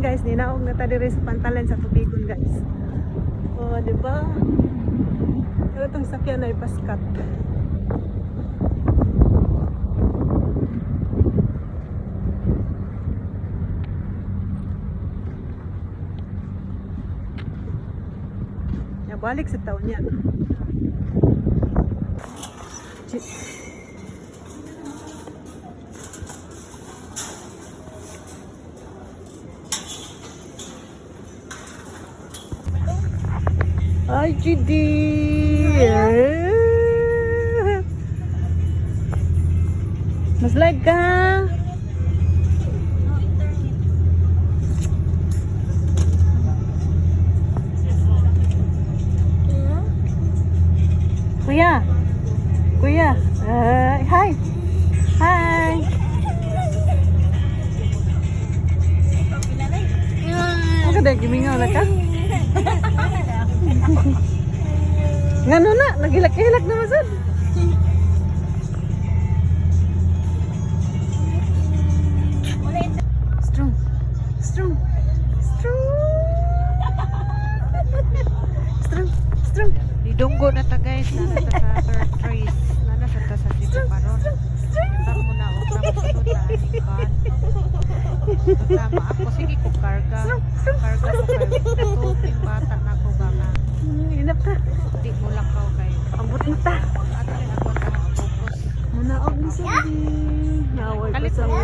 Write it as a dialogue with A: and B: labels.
A: Guys, ninaog na ta diri sa pantalan sa tubigon, guys. Oh, di ba? Pero itong sakyan ay paskat. Ya, balik sa taon niya. Ay, GD! Maslide ka! Kuya! Kuya! Hi! Hi! Ano ka dahil? Gimingaw na ka? Ngano na? Nagilak-ilak na masad. Strong. Strong. Strong. Strong. Strong.
B: Nidunggo na ta, guys, nana ta sa Sir Trace. Nana sa ta sa Cebu karon. Ibang mo na og na mosunod na aning kan. Tama ako, sige ko karga. Karga ko kay natuog yung bata na ko ba nga.
A: Inap ta.
B: Di mo lakaw kay.
A: Ambot na ta.
B: Ato rin ako ang focus.
A: Munaog ni Sandy. Naway
B: Kalit
A: pa sa
B: mo.